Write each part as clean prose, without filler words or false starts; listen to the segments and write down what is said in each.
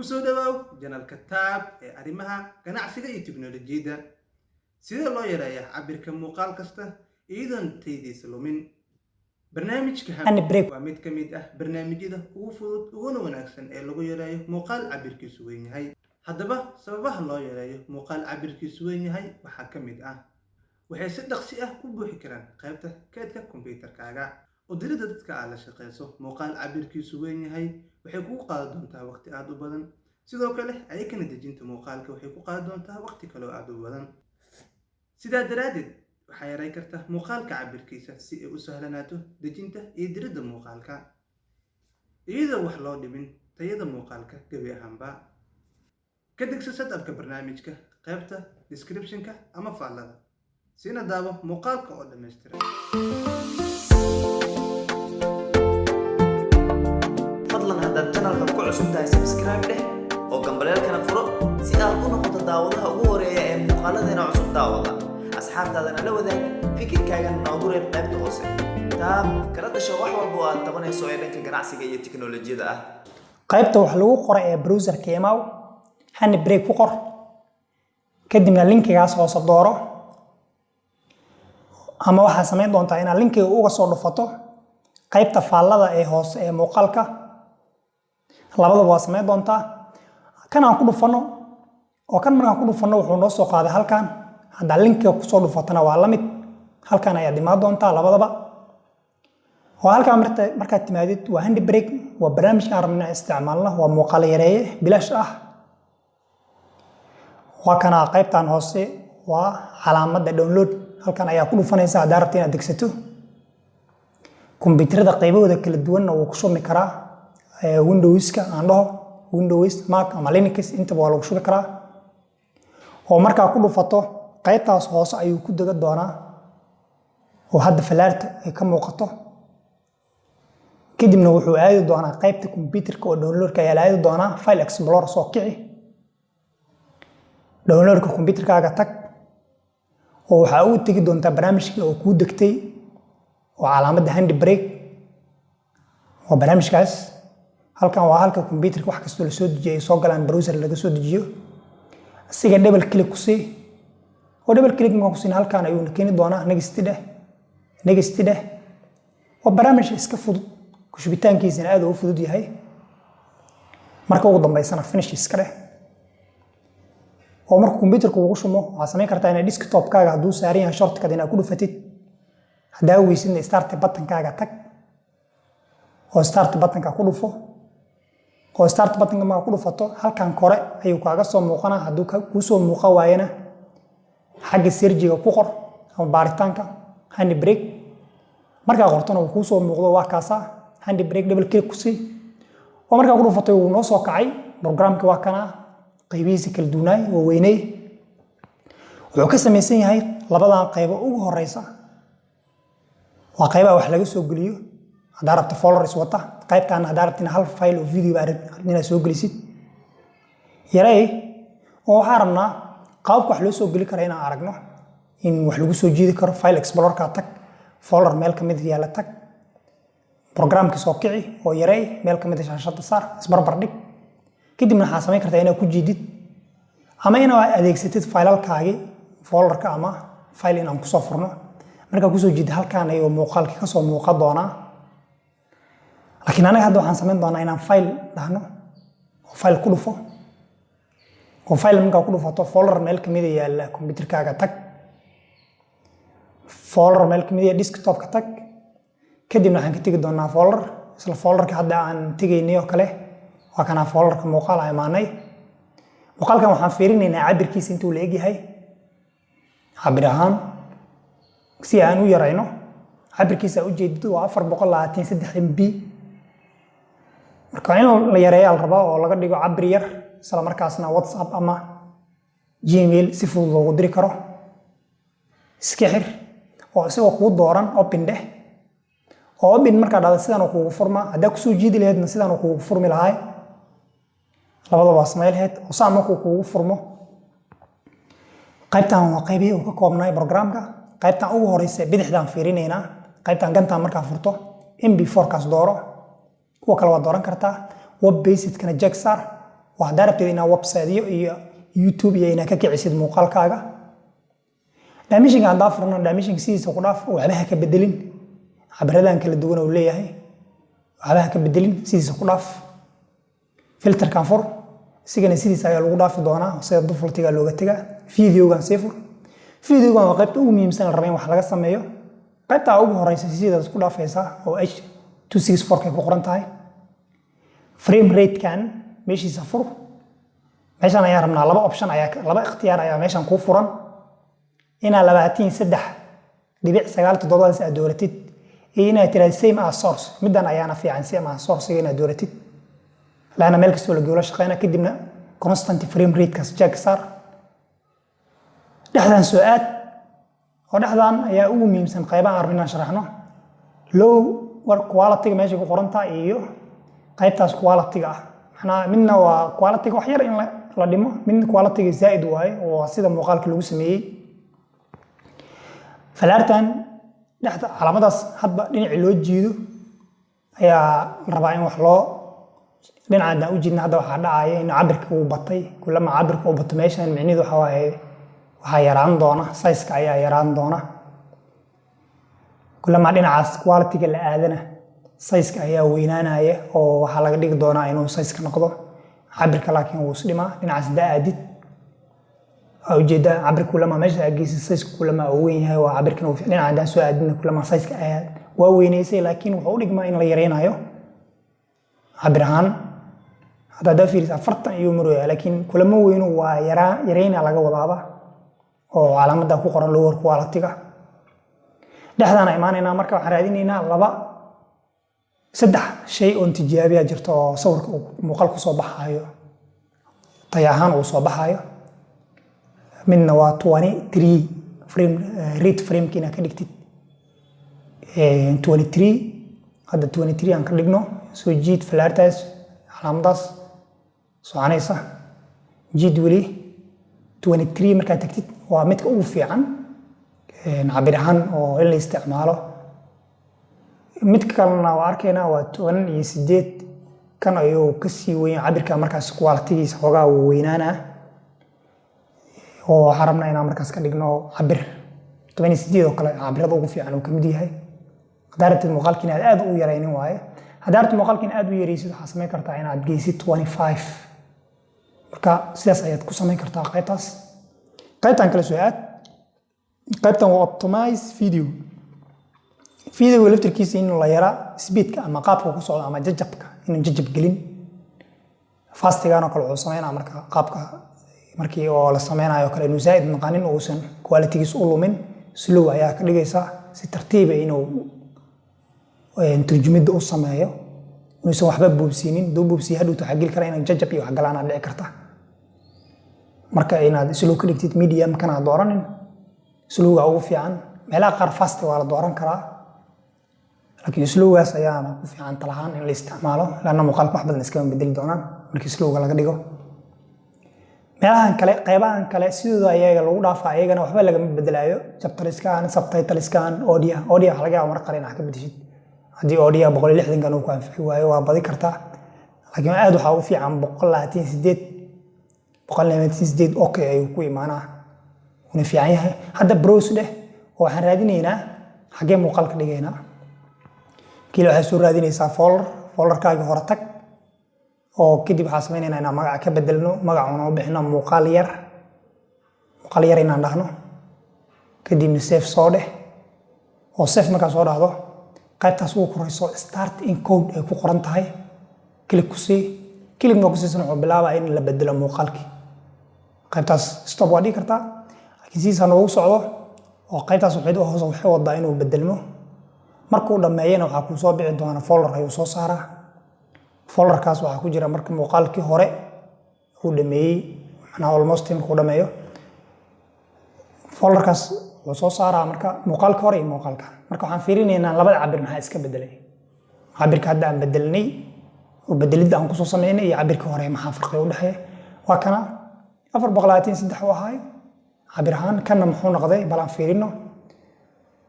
Kusoo dhawaaw channelka Taab ee arrimaha ganacsiga iyo tiknoolajiyadda. Sidee loo yareeyaa cabirka muuqaal kasta iyadoon tayadiisa lumin? Barnaamijka Handbrake waa mid ka mid ah barnaamijyada ugu fudud uguna wanaagsan ee lagu yareeyo muuqaal cabirkiisu weyn yahay. Haddaba, sababaha loo yareeyo muuqaal cabirkiisu weyn yahay waxaa ka mid ah: waxay si dhaqsi ah u buuxi karaan qaybta kaydka kombiyuutarkaaga. U diridda dadka aad la shaqeyso muuqaal cabirkiisu weyn yahay waxay kugu qaadan doontaa waqti aad u badan. Sidoo kale, ayakana dejinta muuqaalka waxay ku qaadan doontaa waqti kale oo aad u badan. Sidaa daraaddeed, waxaa yareyn kartaa muuqaalka cabirkiisa si ay u sahlanaato dejinta iyo diridda muuqaalka, iyadoo wax loo dhimin tayada muuqaalka gebi ahaanba. Ka degso setupka barnaamijka qaybta description-ka ama faallada, siina daawo muuqaalka oo dhammaystiran. Fadlan haddaad channelka ku cusub tahay, subscribe dheh oo gambaleelkana furo si aad u noqoto daawadaha ugu horeeya ee muuqaaladeena cusub daawada. Asxaabtaadana la wadaag, fikirkaagana noogu reeb qaybta hoose. Taab kala dasho wax walba oo aad tabanayso ee dhanka ganacsiga iyo tiknoolajiyada ah. Qaybta wax lagu qoray ee browserka imaw, Handbrake ku qor, kadibna linkigaas hoose dooro, ama waxaa samayn doontaa inaad linkiga uga soo dhufato qaybta faallada ee hoose ee muuqaalka. Labadaba waa samayn doontaa. Kan aan ku dhufano, oo kan markaan ku dhufano wuxuu noo soo qaaday halkan. Haddaa linkiga kusoo dhufatana waa la mid, halkan ayaad imaan doontaa labadaba. Oo halkan markaad timaadid, waa Handbrake, waa barnaamijka aan rabno inaan isticmaalno, waa muuqaal yareeye bilaash ah. Waa kana qaybtan hoose, waa calaamadda download. Halkan ayaa ku dhufanaysa haddaa rabta inaad degsato. Kombiyuutarada qaybahooda kala duwanna wuu ku shubmi karaa, Windowska aan dhaho, Windows, Mac ama Linux, intaba waa lagu shubi karaa. Oo markaa ku dhufato, qaybtaas hoose ayuu ku dega doonaa oo hadda falaarta ay ka muuqato. Kadibna wuxuu aadi doonaa qaybta computerka oo downloadka ayaa la aadi doonaa. File Explorer soo kici, downloadka computerkaaga tag, oo waxaa ugu tegi doontaa barnaamijkii oo kuu degtay oo calaamadda Handbrake. Waa barnaamijkaas. Halkan waa halka computerka wax kastoo la soo dejiyo ay soo galaan, browser laga soo dejiyo. Asiga double click ku sii, oo double click markaan ku siin, halkan ayuuna keeni doonaa. Next dheh, next dheh. Waa barnaamij iska fudud, kushubitaankiisana aad u fudud yahay. Marka ugu dambeysana finish iska dheh. Oo marka computerka ugu shumo, waxaad samayn kartaa inaad desktopkaaga hadduu saaran yahay shortcut inaad ku dhufatid. Haddaa weysidna, start buttonkaaga tag oo start buttonka ku dhufo. Oo start buttonka markaa ku dhufato, halkan kore ayuu kaaga soo muuqanaa. Hadduu kuu soo muuqan waayana, xagga searchiga ku qor ama baaritaanka Handbrake. Markaa qortona uu kuu soo muuqdo, waa kaasaa Handbrake. Double click ku sii, oo markaa ku dhufatay wuu noo soo kacay programki. Waa kana qaybihiisa kala duwanaay. Waa weyney. Wuxuu ka samaysan yahay labadan qaybo. Ugu horeysa waa qaybaha wax laga soo geliyo haddaa rabta folders wata. Qaybtaana haddaa rabta in hal file oo video baa inaad soo gelisid. Yarey, oo waxaa rabnaa qaabka wax loo soo geli kara inaan aragno, in wax lagu soo jiidi karo. File Explorerka tag, folder meel kamid yaalla tag, programki soo kici oo yarey, meel kamid shaashada saar, isbarbar dhig. Kadibna waxaa samayn kartaa inaad ku jiidid ama inaad adeegsatid faylalkaagii, folderka ama file inaan kusoo furno. Markaa kusoo jiidid, halkaan ayuu muuqaalkii kasoo muuqan doonaa. Laakiin anaga hadda waxaan samayn doonaa inaan file dhahno oo file ku dhufo. Oo file markaa ku dhufato, folder meel kamida yaalla computerkaaga tag, folder meel kamid yaalla desktopka tag. Kadibna waxaan ka tegi doonaa folder, isla folderka hadda aan tegaynay oo kale. Waa kanaa folderka muuqaal aan imaanay. Muuqaalkan waxaan fiirinaynaa cabirkiisa intuu la egyahay cabir ahaan, si aan u yarayno cabirkiisa. Ujeedadu waa 423 MB. Marka in la yareeyaa la rabaa oo laga dhigo cabir yar, isla markaasna WhatsApp ama Gmail si fudud loogu diri karo. Iska xir, oo isagoo kuu dooran open dheh. Oo open markaa dhahda, sidaan kuugu furmaa. Haddaa kusoo jiidi lahaydna, sidaan kuugu furmi lahaay. Labadaba waa samay lahayd. Oo saa markuu kuugu furmo, qaybtan waa qaybihii uu ka koobnaay programka. Qaybtan ugu horeysa bidixdaan fiirinaynaa. Qaybtan gantaan markaa furto, MP4 kaas dooro, kuwa kale waa dooran kartaa. Web basedkana check saar. Waa haddaa rabtid inaad website-yo iyo YouTube iyo inaad ka kicisid muuqaalkaaga. Dimensionka haddaa furno, dimensionka sidiisa ku dhaaf, waxba ha ka bedelin. Cabiradan kala duwan uu leeyahay waxba ha ka bedelin, sidiisa ku dhaaf. Filterkan fur, isigana sidiisa ayaa lagu dhaafi doonaa, sida defaultiga looga tegaa. Videogan sii fur. Videogan waa qaybta ugu muhiimsan la raba in wax laga sameeyo. Qaybta ugu horeysa sidaas ku dhaafaysa oo H.264 kay ku qoran tahay. Frame rate-kan meeshiisa fur. Meeshan ayaan rabnaa laba option ayaa, laba ikhtiyaar ayaa meeshan kuu furan: inaad 23.97daas aad dooratid iyo inaad tiraahdo same as source. Middan ayaana fiican, same as source inaad dooratid, laana meel kastoo la geeyo shaqeyna. Kadibna constant frame rate-kaas check saar. Dhexdan soo aad, oo dhexdan ayaa ugu muhiimsan qaybaha aan rabno inaan sharaxno: lower quality-ga meesha ku qoran tahay iyo qaybtaas quality-ga ah. Macnaha midna waa quality-ga wax yar in la dhimo, midna quality-ga zaa'id waaye, oo sida muuqaalka lagu sameeyey. Falaartan dhexda, calaamadaas hadba dhinaci loo jiido ayaa la rabaa in wax loo dhinaca. Haddaan u jiidna hadda, waxaa dhacaya in cabirka uu batay. Kulama cabirka uu bato meeshan, micnihiidu waxa waaye waxaa yaraan doona, size-ka ayaa yaraan doona. Kulama dhinacaas quality-ga la aadana, size-ka ayaa weynaanaya, oo waxaa laga dhigi doonaa inuu size-ka noqdo cabirka, laakiin wuu isdhimaa dhinacaas haddaa aadid. Waa ujeedaa, cabir kulama meesha aad geysid, size-ka kulama uu weyn yahay, waa cabirkan uu dhinaca haddaan soo aadina, kulama size-ka ayaa waa weynaysay, laakiin wuxuu u dhigmaa in la yareynayo cabir ahaan. Hadda haddaa fiiriso, 40 ayuu maraya, laakiin kulama weynu, waa yaraa yareyna laga wadaaba oo calaamadda ku qoran lower quality-ga. Dhexdaana imaanaynaa. Marka waxaan raadinaynaa laba saddex shay oon tijaabiya jirto oo sawirka uu muuqaal ku soo baxaayo, tay ahaan uu soo baxaayo. Midna waa 23 frame rate, frameka inaad ka dhigtid 23. Hadda 23 aan ka dhigno. Soo jiid falaartaas, calaamadaas soconaysa jiid weli. 23 markaad tagtid waa midka ugu fiican cabir ahaan oo in la isticmaalo. Mid kalena waa arkaynaa, waa 18. Kan ayuu kasii weyn cabirka, markaas quality-giisa xoogaa wuu weynaanaa, oo waxaan rabnaa inaan markaas ka dhigno cabir 18 oo kale. Cabirada ugu fiican uu kamid yahay haddaa rabtid muuqaalka inaad aad u yaraynin waaye. Haddaa rabtid muuqaalka in aad u yaraysid, waxaa samayn kartaa inaad geysid 25. Marka sidaas ayaad ku samayn kartaa qaybtaas. Qaybtan kale soo aad. Qaybtan waa optimize video. Videoga laftirkiisa in la yaraa speedka ama qaabka ku socdo ama jajabka, inuu jajab gelin. Fastigan oo kale wuxuu sameynaa marka qaabka markii oo la sameynayo kale inuu zaa'id naqanin, uusan qualitygiisa u lumin. Slow ayaa ka dhigaysaa, si tartiiba inuu turjumidda u sameeyo, inuusan waxba boobsiinin. Hadduu boobsiiyo, hadhowta waxaa geli kara inay jajab iyo wax galaanaa dhici karta. Marka inaad slow ka dhigtid, medium kana dooranin, slowga ugu fiican. Meelaha qaar fast waa la dooran karaa, laakiin slowgaas ayaana ku fiican talahaan in la isticmaalo, laanna muuqaalka wax badan iskama bedeli doonaan markii slowga laga dhigo. Meelahan kale, qeybahan kale, sidooda ayaga lagu dhaafaa, ayagana waxba lagama bedelaayo: chapterskan, subtitleskan, audio. Audio waxaa laga yaaba mar qaar inaad ka bedeshid. Haddii audio 160-kan uu ku anfici waayo, waa badi kartaa, laakiin aad waxaa u fiican 128. 128, okay, ayuu ku imaanaa, wuuna fiican yahay. Hadda browse dheh, oo waxaan raadinaynaa xaggee muuqaalka dhigaynaa. Kii waxaad soo raadinaysaa folder, folderkaagii hore tag, oo kadib waxaa sameynaynaa inaan magaca ka bedelno, magacuna u bixino muuqaal yar, muuqaal yar inaan dhahno. Kadibna save soo dheh, oo save markaa soo dhahdo, qaybtaas ugu korayso "start encode" ay ku qoran tahay click ku sii. Click markaa ku siisan, wuxuu bilaabaa in la bedelo muuqaalkii. Qaybtaas stop waa dhigi kartaa, laakiin sidiisa noogu socdo, oo qaybtaas waxay hoos waxay wadaa inuu bedelmo. Markuu dhammeeyana, waxaa kuu soo bixi doona folder ayuu soo saaraa. Folderkaas waxaa ku jira marka muuqaalkii hore uu dhameeyey, macnaha almost markuu dhameeyo, folderkaas wuxuu soo saaraa marka muuqaalka hore iyo muuqaalka. Marka waxaan fiirinaynaa labada cabir maxaa iska bedelay: cabirka hadda aan bedelnay oo bedelidda aan kusoo sameynay iyo cabirka hore, maxaa farqiga u dhexeeya? Waa kana, 423 u ahaay cabir ahaan. Kanna muxuu noqday? Bal aan fiirino.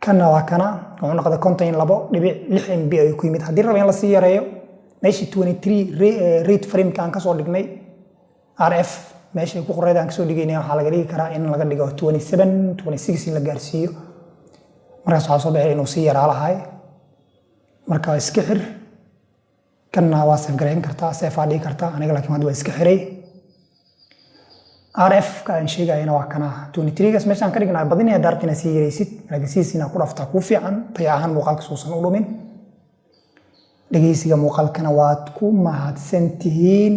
Kanna waa kana, wuxuu noqday 52.6 MB ayuu ku yimid. Haddii raba in lasii yareeyo, meeshii 23 rate frameka aan kasoo dhignay. RF meeshay ku qoreyd aan kasoo dhigaynaya waxaa laga dhigi karaa in laga dhigo 27, 26 in la gaarsiiyo. Markaas waxaa soo bixi inuu sii yaraa lahay. Marka iska xir kanna, waa save garayn kartaa, save aa dhigi kartaa. Aniga laakiin hadda waa iska xiray. RF ka aan sheegayana waa kana, 23 gaas meeshaan ka dhignaa. Badinaya daarta inaad sii yaraysid, laakiin sidiis inaad ku dhaftaa kuu fiican, taya ahaan muuqaalka suusan u dhumin. Dhegeysiga muuqaalkana waad ku mahadsan tihiin.